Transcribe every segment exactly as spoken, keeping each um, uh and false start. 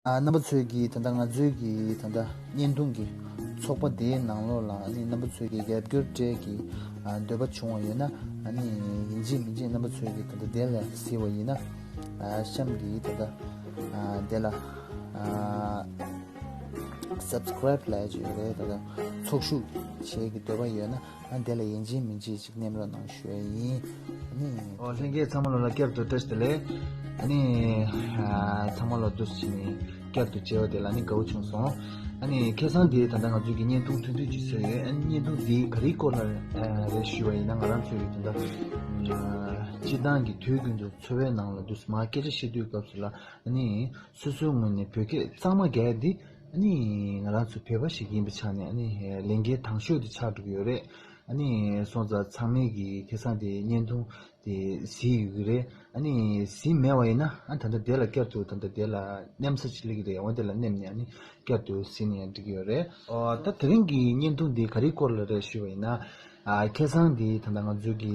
ཨ། རྣམ་པ་ཚོས་ཀྱིས་ད་ལྟ་ང་ཚོའི་གི་ད་ལྟ་བརྙན་ཐུང་གི་ཚོགས་པ་དེའི་ནང་ལོགས་ལ་ཨ་ནི་རྣམ་པ་ཚོས་ཀྱིས་རྒྱབ་སྐྱོར་སྤྲད་ཀྱི་ཨ་འདོད་པ་བྱུང་བ་ཡོད་ན། ཨ་ནི་ཡིན་གཅིག་མིན་གཅིག་རྣམ་པ་ཚོས་ཀྱིས་ད་ལྟ་དེ་ལ་གཟིགས་པ་ཡིན་ན། ཨ། གཤམ་གྱི་ད་ལྟ་ཨ་དེ་ལ་ཨ་སབ་སི་ཀ་རེབ་ལབ་ཡ་ཅིག་ཡོད་རེད། ད་ལྟ་ཚོགས་ཞུགས་བྱེད་ཀྱི་འདོད་པ་ཡོད་ན། ཨ། དེ་ལ་ཡིན་གཅིག་མིན་གཅིག་ཅིག་མནན་རོགས་གནང་ཞུ་ཡ་ཡིན། ཨ་ནི། ཨོ། ལྷན་རྒྱས་ཚང་མ་ལོ་ལ་བསྐྱར་དུ་བཀྲ་ཤིས་བདེ་ལེགས། ཨ་ནི། ཨ། ཚང་མ་ལོ་འདུག་སེ་བྱས་ནས་བསྐྱར་དུ་མཇལ་བ་དེ་ལ་ཨ་ནི་དགའ་བོ་བྱུང་སོང་། ཨ་ནི་ཁ་སང་དེ་ད་ལྟ་ང་ཚོའི་གི་བརྙན་ཐུང་ཐུང་ཐུང་ཅིག་བཟོས་ཡོད། ཨ་ནི་བརྙན་ཐུང་དེ་ག་རེའི་སྐོར་ལ་ཨ་རེད་ཞུས་པ་ཡིན་ན། ང་རང་ཚོའི་གི་ད་ལྟ་ཨ་སྤྱིར་བཏང་གི་དུས་རྒྱུན་དུ་འཚོ་བའི་ནང་ལ་འདུག་སེ་མར་སྐད་ཆ་བཤད་དུས་སྐབས་སུ་ལ། ཨ་ནི་སོ་སོའི་ངོས་ནས་བོད་སྐད་གཙང་མ་རྒྱག་ཡ་འདི། ཨ་ནི་ང་རང་ཚོ་བོད་པ་ཞིག་ཡིན་པའི་ཆ་ནས། ཨ་ནི་ལས་འགན་དང་ཤོས་དེ་ཆགས་འགྲོ་གི་ཡོད་རེད། ཨ་ནི་སོང་ཙང་ཚང་མས་ཀྱིས་ཁ་སང་དེ་བརྙན་ཐུང་དེ་གཟིགས་ཡོད་ཀྱི་རེད། ཨ་ནི་གཟིགས་མེད་པ་ཡིན་ན། ཨ། ད་ལྟ་དེ་ལ་བསྐྱར་དུ་ད་ལྟ་དེ་ལ་མནན་ས་ཅིག་སླེབས་ཀྱི་རེད། འོ་དེ་ལ་མནན་ནས་ཨ་ནི་བསྐྱར་དུ་གཟིགས་ནས་ཡང་འགྲིག་གི་ཡོད་རེད། ཨོ། ད་དེ་རིང་གི་བརྙན་ཐུང་འདི་ག་རེའི་སྐོར་ལ་རེད་ཞུས་པ་ཡིན་ན། ཨ། ཁ་སང་འདི་ད་ལྟ་ང་ཚོའི་གི་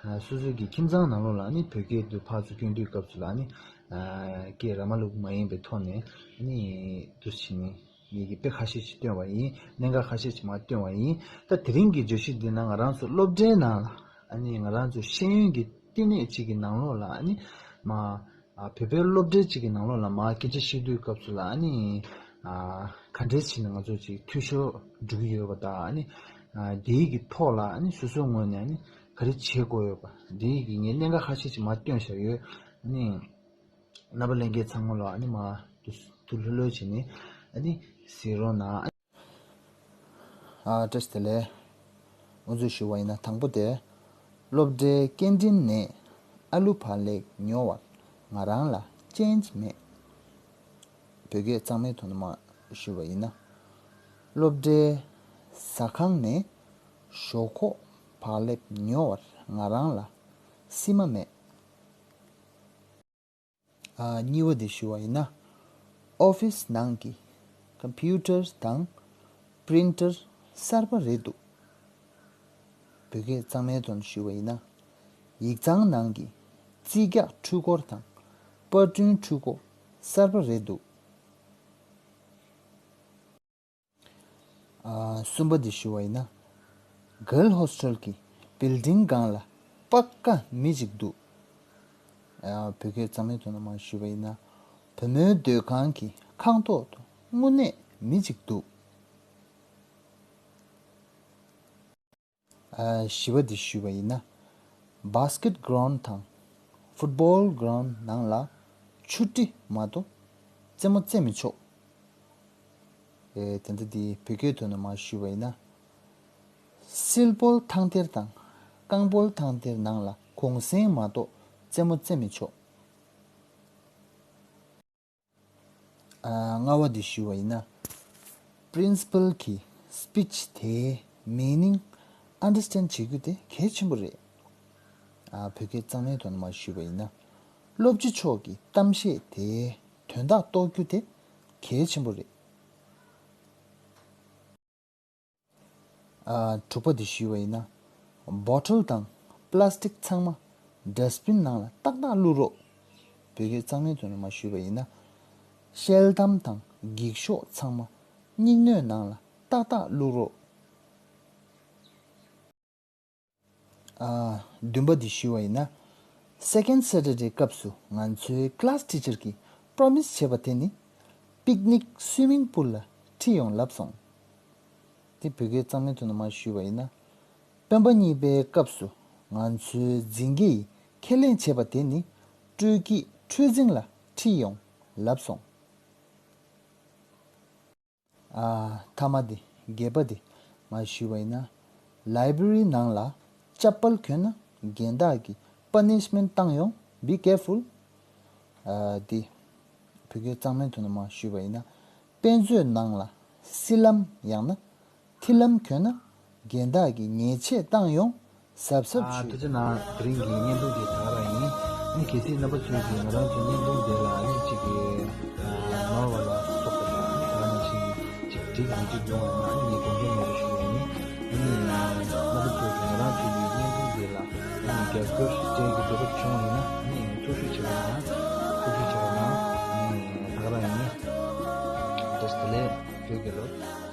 ཨ་སོ་སོའི་གི་ཁྱིམ་ཚང་ནང་ལོགས་ལ་ཨ་ནི་བོད་སྐད་དུ་ཕར་ཚུར་སྐྱོན་དུས་སྐབས་སུ་ལ། ཨ་ནི་ཨ་སྐད་ར་མ་ལུག་མ་ཡིན་པའི་ཐོག་ནས་ཨ་ནི་འདུག་སེ་བྱས་ནས་ངེད་ཀྱིས་དཔེ་ཁ་ཤས་ཤིག་བཏོན་པ་ཡིན། གནད་འགག་ཁ་ཤས་ཤིག་མར་བཏོན་པ་ཡིན། ད་དེ་རིང་གི་བརྗོད་གཞི་འདི་ནང་ང་རང་ཚོ་སློབ་གྲྭའི་ནང་ལ། ཨ་ནི་ང་རང་ཚོ་ཤེས་ཡོན་གྱི་བསྟི་གནས་གཅིག་གི་ནང་ལོགས་ལ། ཨ་ནི་མར་ཨ་བོད་པའི་སློབ་གྲྭ་གཅིག་གི་ནང་ལོགས་ལ་མར་སྐད་ཆ་བཤད་དུས་སྐབས་སུ་ལ། ཨ་ནི་ཨ་ག་འདྲས་བྱས་ནས་ང་ཚོ་ཅིག་འཐུས་ཤོར་འགྲོ་གི་ཡོད་པ་དང་། ཨ་ནི་ཨ་དེའི་གི་ཐོག་ལ་ཨ་ནི་སོ་སོའི་ངོས་ནས་ཨ་ནི་ག་རེ་བྱེད་དགོས་ཡོད་པ། དེའི་གི་ངས་གནད་འགག་ཁ་ཤས་ཤིག་མར་བཏོན་བཞག་ཡོད། ཨ་ནི་རྣམ་པ་ལྷན་རྒྱས་ཚང་མ་ལོ་ཨ་ནི་མར་ཐུགས་ལྷོད་ལྷོད་བྱས་ནས་ཨ་ནི་གཟིགས་རོགས་གནང་། ཨ། བཀྲ་ཤིས་བདེ་ལེགས། འུ་ཚོས་ཞུ་བ་ཡིན་ན། དང་པོ་དེ། སློབ་གྲྭའི་ཀེན་ཊིན་ནས་ཨ་ལུ་བག་ལེབ་ཉོ་བར་ང་རང་ལ་ཅེན་ཇི་མེད། བོད་སྐད་གཙང་མའི་དོན་དུ་མར་ཞུ་བ་ཡིན་ན། སློབ་གྲྭའི་ཟ་ཁང་ནས་ཞོག་ཁོག་བག་ལེབ་ཉོ་བར་ང་རང་ལ་སིལ་མ་མེད། ཨ། གཉིས་པ་དེ་ཞུ་བ་ཡིན་ན། ཨོ་ཕིས་ནང་གི་ཀམ་པུ་ཊར་དང་པི་རིན་ཊར་གསར་པ་རེད་འདུག། བོད་སྐད་གཙང་མའི་དོན་ཞུ་བ་ཡིན་ན། ཡིག་ཚང་ནང་གི་རྩིས་རྒྱག་འཕྲུལ་འཁོར་དང་པར་སྐྲུན་འཕྲུལ་འཁོར་གསར་པ་རེད་འདུག། ཨ། གསུམ་པ་འདི་ཞུ་བ་ཡིན་ན། གྷརལ་ཧོ་སི་ཊལ་གྱི་བིལ་ཌིང་སྒང་ལ་པ་ཀ་མི་གཅིག་འདུག། ཨ། བོད་སྐད་གཙང་མའི་དོན་དུ་མར་ཞུས་པ་ཡིན་ན། བུ་མོའི་སྡོད་ཁང་གི་ཁང་ཐོག་ཏུ་དངོས་གནས་མི་གཅིག་འདུག། ཨ། བཞི་པ་འདི་ཞུས་པ་ཡིན་ན། བྷ་སི་ཀེ་ཊི་གྷི་རའུན་ཌི་དང་ཕུཊ་བྷོལ་གྷི་རའུན་ཌི་ནང་ལ་ཆུ་ཊི་མ་གཏོགས་རྩེད་མོ་རྩེ་མི་ཆོག། ཨེ། དེ་འདྲ་འདི་བོད་སྐད་དོན་དུ་མར་ཞུས་པ་ཡིན་ན། སིལ་བྷོལ་ཐང་གཏེར་དང་རྐང་བྷོལ་ཐང་གཏེར་ནང་ལ་གུང་སེང་མ་གཏོགས་རྩེད་མོ་རྩེ་མི་ཆོག། ཨ། ལྔ་པ་འདི་ཞུས་པ་ཡིན་ན། པི་རིན་སི་པལ་གྱི་སི་པི་ཆི་དེའི་མི་ནིང་ཨན་ཌར་སི་ཊེན་ཌི་བྱེད་རྒྱུ་དེ་གལ་ཆེན་པོ་རེད། ཨ། བོད་སྐད་གཙང་མའི་དོན་དུ་མར་ཞུས་པ་ཡིན་ན། སློབ་སྤྱི་མཆོག་གི་གཏམ་བཤད་དེའི་དོན་དག་རྟོགས་རྒྱུ་དེ་གལ་ཆེན་པོ་རེད། ཨ། དྲུག་པ་འདི་ཞུས་པ་ཡིན་ན། བོ་ཊལ་དང་པི་ལ་སི་ཊིག་ཚང་མ་ཌ་སི་པིན་ནང་ལ་ཏག་ཏག་བླུག་རོགས། བོད་སྐད་གཙང་མའི་དོན་དུ་མར་ཞུས་པ་ཡིན་ན། ཤེལ་དམ་དང་འགྱིག་ཤོག་ཚང་མ་སྙིགས་སྣོད་ནང་ལ་ཏག་ཏག་བླུག་རོགས། ཨ། བདུན་པ་འདི་ཞུས་པ་ཡིན་ན། སེ་ཀེན་ཌི་སེ་ཊར་ཌེ་སྐབས་སུ་ང་ཚོའི་ཀི་ལ་སི་ཊི་ཅར་གྱིས་པྲོ་མི་སི་བྱས་པ་དེ་ནི། པིག་ནིག་སུའི་མིང་པུལ་ལ་ཁྲིད་ཡོང་ལབ་སོང་། དེ་བོད་སྐད་གཙང་མའི་དོན་དུ་མར་ཞུས་པ་ཡིན་ན། སྤེན་པ་གཉིས་པའི་སྐབས་སུ་ང་ཚོའི་འཛིན་གྲྭ་ཡིས་ཁས་ལེན་བྱས་པ་དེ་ནི། སྤྲོད་སྐྱིད་འཁྲུལ་འཛིང་ལ་ཁྲིད་ཡོང་ལབ་སོང་། ཨ། ཐ་མ་དེ། བརྒྱད་པ་དེ་མར་ཞུས་པ་ཡིན་ན། ལའི་བྷེ་རི་ནང་ལ་ཅབ་པལ་གྱོན་ན་རྒན་བདག་གིས་པ་ནི་ཤི་མེན་ཊི་བཏང་ཡོང་། Be careful། ཨ། དེ་བོད་སྐད་གཙང་མའི་དོན་དུ་མར་ཞུས་པ་ཡིན་ན། དཔེ་མཛོད་ནང་ལ་སི་ལམ་ཡང་ན་ཐི་ལམ་གྱོན་ན་རྒན་བདག་གིས་ཉེས་ཆད་བཏང་ཡོང་། གཟབ་གཟབ་ཨ། བྱོས། ཐུགས་རྗེ་གནང་། དེ་རིང་གི་བརྙན་ཐུང་དེ་ད་ག་རང་ཡིན། ཨ་ནི་གལ་སྲིད་རྣམ་པ་ཚོས་ཀྱིས་ང་རང་ཚོའི་བརྙན་ཐུང་དེ་ལ་ཨ་ནི་གཅིག་གི་ཨ་ནོར་བ་ལ་སོགས་པ་དང་། ཨ་ནི་ད་ག་ནང་བཞིན་གྱི་གཅིག་འགྲིག་མི་འགྲིག་ཡོང་བ་ཡིན་ན། ཨ་ནི་ངས་དགོངས་འགལ་མེད་པར་ཞུ་བ་ཡིན། ཨ་ནི་རྣམ་པ་ཚོས་ཀྱིས་ང་རང་ཚོའི་བརྙན་ཐུང་དེ་ལ་ཨ་ནི་རྒྱབ་སྐྱོར་སྤྲད་ཀྱི་འདོད་པ་བྱུང་བ་ཡིན་ན། ཨ་ནི་ཐུགས་ཤུགས་ཆེ་རུ་གནང་། ཐུགས་ཤུགས་ཆེ་རུ་གནང་། ཨ་ནི་ད་ག་རང་ཡིན། ལགས་སོ། དེ་ནས་བོད་རྒྱལ་ལོ།